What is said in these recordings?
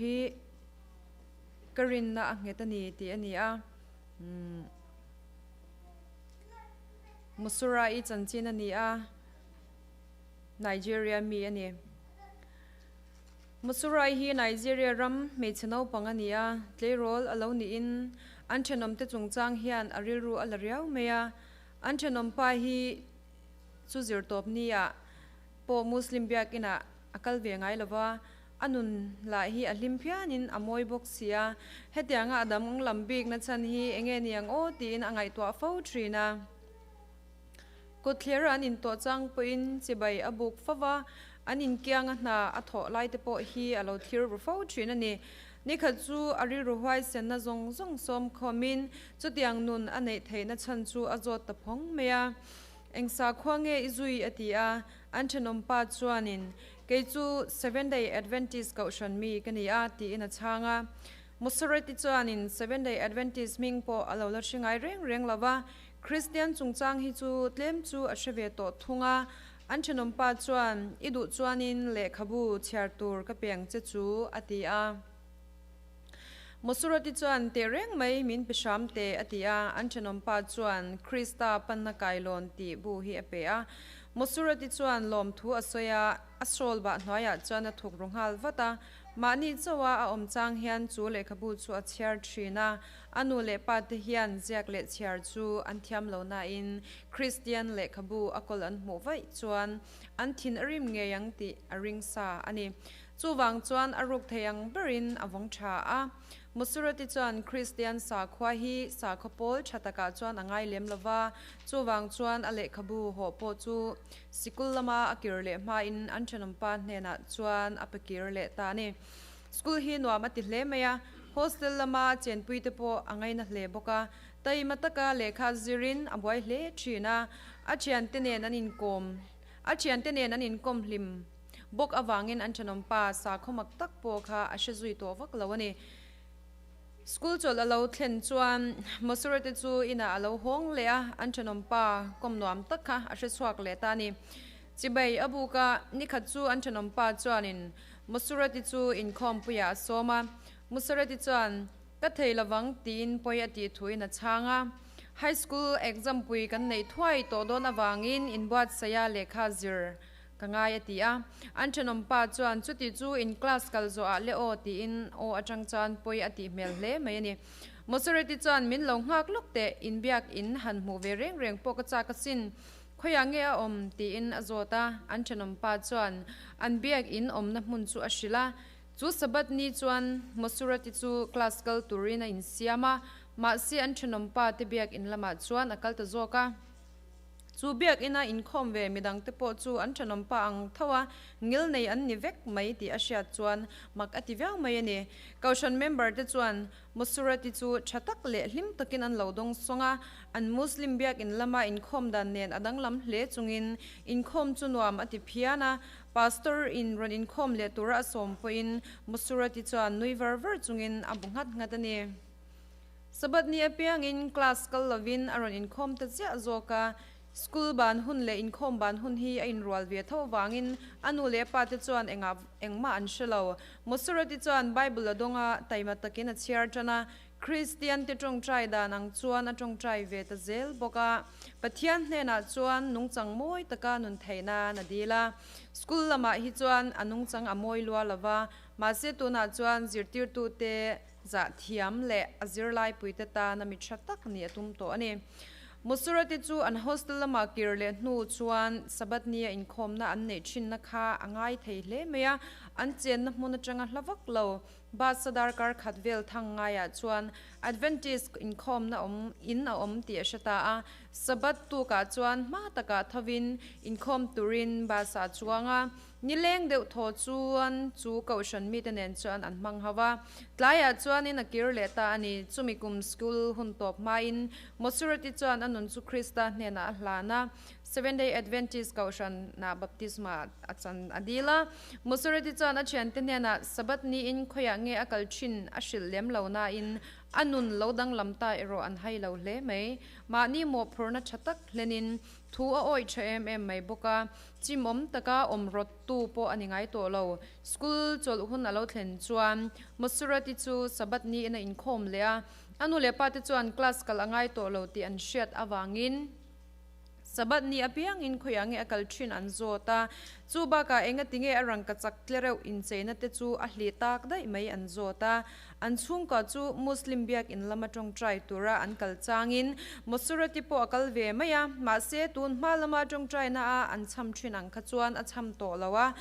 hi ka rinna a nghet a ni tih a ni a. Musura-i chanchin a ni a, Nigeria mi a ni. Musurai hi Nigeria ram hmeichhe naupang a ni a, tleirawl a lo niin an thenawmte chungchang hian a rilru a la riau mai a. An thenawmpa hi chu zirtawp nia pawh Muslim biakinah a kal ve ngai lo va, a nun lah hi a hlim phianin a mawi bawk si a. Hetianga a dam lam bikna chhan hi enge ni ang aw tiin a ngaihtuah fo thin a. Kutthler an intawh chang pawhin chibai a buk fo va, an inkianga hna a thawh lai te pawh hi a lo thlir ru fo thin a ni. Nikhat chu a rilru huaisenna zawng zawng sawm khawmin chutiang nun a neih theihna chhan chu a zawt ta phawng mai a. Eng sakhua nge i zui? a ti a, an thenawmpa chuanin, Kei chu Seven Day Adventist kohhran mi ka ni a, tiin a chhang a. Mosereti chuanin Seven Day Adventist hming pawh a lo la hre ngai reng reng lo va, Kristian chungchang hi chu tlem chu a hre ve tawh thung a, an thenawmpa chuan, I duh chuanin lehkhabu chhiar tur ka peng che chu, a ti a. Mosurati chuan, Teh reng mai, min pe hram teh, a ti a. An thenawmpa chuan, Krista panna kailawn tih bu hi a pe a. Mosurati chuan lawmthu a sawi a, a sawl bah hnuaiah chuan a thuk ru nghal vat a. Mahni chauha a awm chang hian chu lehkhabu chu a chhiar thin a. A nu leh pa te hian ziak leh chhiar chu an thiam lo nain Kristian lehkhabu a kawl an hmuh vaih chuan an thin a rim ngei ang tih a ring sa a ni. Chuvang chuan a ruk thei ang berin a vawng tha a. Musurati chuan Kristian sakhua hi sakhaw pawl tha takah chuan a ngai lem lo va, chuvang chuan a lehkhabu hawh pawh chu sikul lama a kir leh hmain an thenawmpa hnenah chuan a pe kir leh ta a ni. School hi nuam a ti hle mai a, hostel lama chenpui te pawh a ngaina hle bawk a, taima taka lehkha zirin a buai hle thin a, a thiante nen an inkawm a thiante nen an inkawm hlim bawk avangin an thenawmpa sakhaw mak tak pawh kha a hre zui tawh vak lo a ni. School chawlh a lo thlen chuan Mosura te chu inah a lo hawng leh a, an thenawmpa kawm nuam tak kha a hre chhuak leh ta a ni. Chibai a buk a, nikhat chu an thenawmpa chuanin Musurati chu inkhawmpuiah a sawm a. Musurati chuan, Ka thei lovang tiin pawi a tih thuin a chhang a. High school exam pui kan neih thuai tawh dawn avangin inbuatsaia lehkha zir ka ngai a ti a. An thenawmpa chuan, Chuti chu in class kal zawhah le aw tiin aw atang chuan pawi a tih hmel hle mai a ni. Musurati chuan, Min lo nghak lawk teh, inbiak in han hmuh ve reng reng pawh ka chak asin. Khawiah nge a awm? tiin a zawt a, an thenawmpa chuan an biak in awmna hmun chu a hrilh a. Chu Sabbath ni chuan Mosurati chu class kal turin a insiam a, mahse an thenawmpa te biak in lamah chuan a kal ta zawk a. Chu biak ina inkhawm ve midangte pawh chu an thenawmpa ang tho a, ngil nei an ni vek mai tih a hriat chuan mak a ti viau mai a ni. Kohhran member te chuan Musurati chu tha tak leh hlim takin an lo dawng sawng a, an Muslim biakin lama inkhawm dan nen a danglam hle chungin inkhawm chu nuam a ti phian a. Pastor in rawn inkhawm leh tura a sawm pawhin Musurati chuan nui var var chungin a bu nghat nghat a ni. Sabbath ni apiangin class kal lovin a rawn inkhawm ta chiah zawk a, School ban hun leh inkhawm ban hun hi a inrual ve tho avangin a nu leh a pa te chuan engah engmah an hre lo. Mosurati chuan Bible a dawng a, taima takin a chhiar tan a, Kristian te tawngtai dan ang chuan a tawngtai ve ta zel bawk a. Pathian hnenah chuan nungchang mawi taka nun theih nan a dil a. School lamah hi chuan a nungchang a mawi lua lo va, mahse tunah chuan zirtirtute zah thiam leh a zirlaipuite tana mi tha tak nih a tum tawh a ni. Musurati chu an hostel lama kir leh hnu chuan Sabbath nia inkhawmna an neih thinna kha a ngai thei hle mai a, an chenna hmun atanga hla vak lo. Bus a darkar khat vel thang ngaiah chuan Adventist inkhawmna awm in a awm tih a hre ta a. Sabbath tukah chuan hma takah thovin inkhawm turin bus ah chuang a. Nileng deuh thaw chuan chu kohhran mite nen chuan an hmang ho a. Tlaiah chuanin a kir leh ta a ni. Chumi kum school hun tawp hmain Mosurati chuan a nun chu Krista hnenah a hlan a. Seventh-day Adventist Kohhranah baptisma a chan a dil a. Mosurati chuan a thiante hnenah Sabbath niin khawiah nge a kal thin a hrilh lem lo nain a nun lo danglam ta erawh an hai lo hle mai. Mahni mawhphurhna tha tak hlenin thu a awih tha em em mai bawk a, chimawm taka awm rawttu pawh a ni ngai tawh lo. School chawlh hun a lo thlen chuan Mosurati chu Sabbath niin a inkhawm leh a, a nu leh pate chuan class kal a ngai tawh lo tih an hriat avangin, Sabbath ni apiangin khawiah nge a kal thin an zawt a, chu bakah engati nge a rangka chak tle reuh incheina te chu a hlih tak daih mai an zawt a. An chhungkua chu Muslim biakin lama tawngtai tura an kal changin Mosurati pawh a kal ve mai a, mahse tun hma lama tawngtaina a an cham thin ang kha chuan a cham tawh lo a,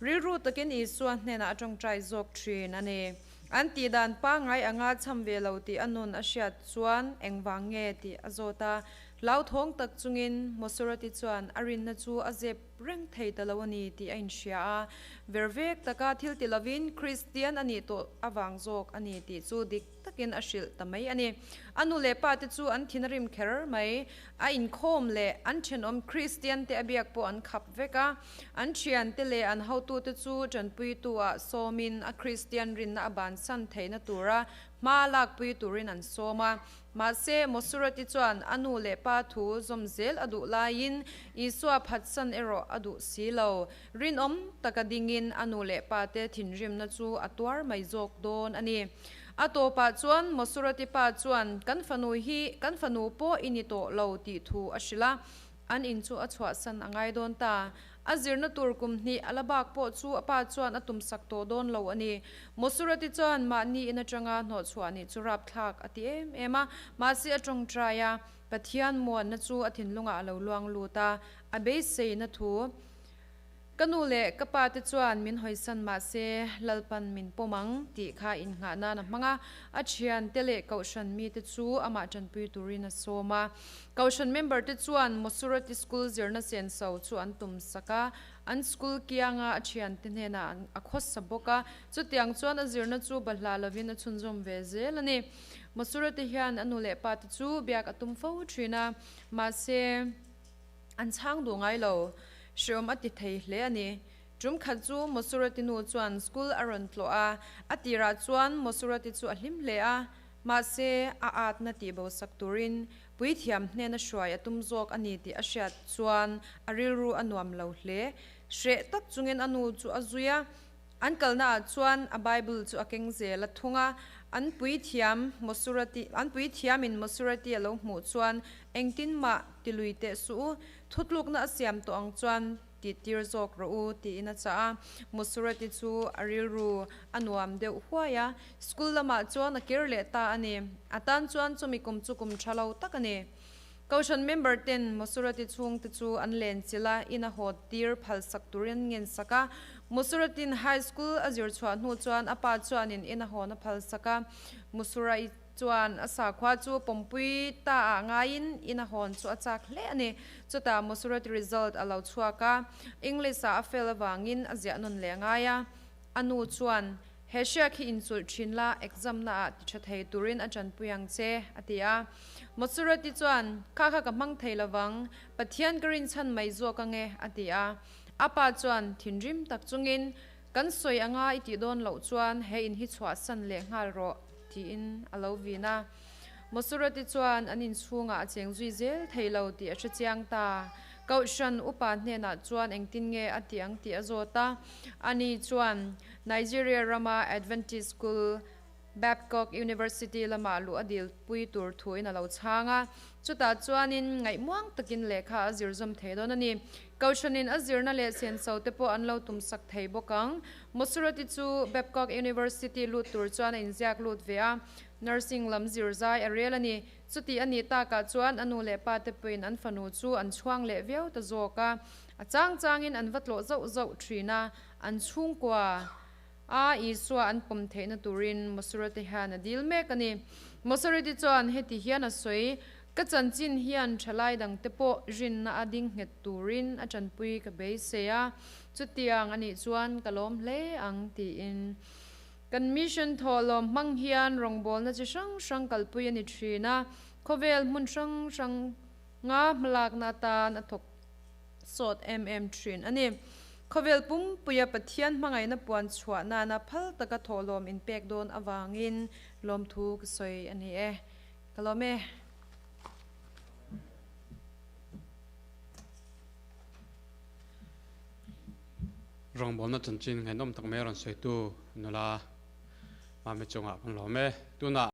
rilru takin Isua hnenah a tawngtai zawk thin a ni. An tih dan pangngai anga cham ve lo tih a nun a hriat chuan engvang nge tih a zawt a. Hlauthawng tak chungin Mosorati chuan a rinna chu a zep reng thei ta lo a ni tih a inhria a, vervek taka thil ti lovin Kristian a nih tawh avang zawk a ni tih chu dik takin a hrilh ta mai a ni. A nu leh pa te chu an thin a rim kher mai. A inkhawm leh an thenawm Kristian te a biak pawh an khap vek a, an thiante leh an hotute chu tanpuitu-ah sawmin a Kristian rinna a bansan theihna tura hma lakpui turin an sawm a. Mahse, Mosurati chuan a nu leh pa thu zawm zel a duh laiin Isua phatsan erawh a duh si lo. Rinawm taka dingin a nu leh pate thinrimna chu a tuar mai zawk dawn a ni. A tawpah chuan Mosurati pa chuan kan fanu hi kan fanu pawh i ni tawh lo tih thu a hrilh a. An in chu a chhuahsan a ngai dawn ta. A zirna tur kum hnih a la bak pawh chu a pa chuan a tumsak tawh dawn lo a ni. Mosurati chuan mahni in atanga hnawhchhuah nih chu rapthlak a ti em em a, mahse a tawngtai a, Pathian muanna chu a thinlungah a lo luang lut a, a beiseina thu, Ka nu leh ka pa te chuan min hawisan mahse Lalpan min pawm ang tih kha innghah nan a hmang a, a thiante leh kohhran mite chu amah tanpui turin a sawm a. Kohhran member te chuan Mosurati School zirna senso chu an tum sak a, an school kianga a thiante hnenah a khawsa bawk a, chutiang chuan a zirna chu bahlah lovin a chhunzawm ve zel a ni. Mosurati hian a nu leh pa te chu biak a tum fo thin a, mahse, An chhang duh ngai lo. Hreawm a ti thei hle a ni. Tum khat chu Mosurati nu chuan school a rawn tlawh a, a tirah chuan Mosurati chu a hlim hle a. Mahse, a atna tih bo sak turin puithiam hnena hruai a tum zawk a ni tih a hriat chuan a rilru a nuam lo hle. Hreh tak chungin a nu chu a zui a. An kalnaah chuan a Bible chu a keng zel a thung a, an puithiam Mosurati, an puithiamin Mosurati a lo hmuh chuan engtin mah ti lui teh suh u, thutlukna a siam tawh ang chuan ti tir zawk rawh u tiin a chah a. Mosurati chu a rilru a nuam deuh huai a, school lamah chuan a kir leh ta a ni. A tan chuan chumi kum chu kum tha lo tak a ni. Kohhran member ten Mosurati chhungte chu an len chilh a, in a haw tir phalsak turin an ngensak a. Mosuratin high school a zir chhuah hnu chuan a pa chuanin in a hawn a phalsak a. Mosurai chuan a sakhua chu pawmpui ta ah ngaiin in a hawn chu a chak hle a ni. Chutah Mosurati result a lo chhuak a, English ah a fail avangin a ziah nawn leh a ngai a. A nu chuan, He hriak hi inchulh thin la, exam na ah ti tha thei turin a tanpui ang che, a ti a. Mosurati chuan, Kha kha ka hmang thei lovang, Pathian ka rinchhan mai zawk ange, a ti a. A pa chuan thinrim tak chungin, Kan sawi anga i tih dawn loh chuan he in hi chhuahsan leh nghal rawh, tiin a lo vin a. Mosurati chuan an inchhungah a cheng zui zel thei lo tih a hre chiang ta. Kohhran upa hnenah chuan engtin nge a tih ang tih a zawt a. Ani chuan Nigeria rama Adventist School, Babcock University lamah luh a dilpui tur thuin a lo chhang a. Chutah chuanin ngaihmuang takin lehkha a zir zawm thei dawn a ni. Kohhranin a zirna leh senso te pawh an lo tumsak thei bawk ang. Mosurati chu Babcock University lut tur chuan a inziak lut ve a, nursing lam zir zai a rel a ni. Chuti a nih takah chuan a nu leh pa te pawhin an fanu chu an chhuang leh viau ta zawk a. A chang changin an va tlawh zauh zauh thin a, an chhungkua a Isua an pawm theihna turin Mosurate hian a dil mek a ni. Mosurate chuan heti hian a sawi, Ka chanchin hian thalai dangte pawh rinna a ding nghet turin a tanpui ka beisei a, chutiang a nih chuan ka lawm hle ang tiin. Kan mission thawhlawm hmang hian rawngbawlna chi hrang hrang kalpui a ni thin a, khawvel hmun hrang hranga hmalakna atan a thawk. sawt em em thin a ni. Khawvel pumpuia Pathian hmangaihna puan chhuah nana phal taka thawhlawm inpek dawn avangin lawmthu ka sawi a ni e. Ka lawm e. Rawngbawlna chanchin ngaihnawm tak mai a rawn sawitu nula Mami chungah kan lawm e. Tunah.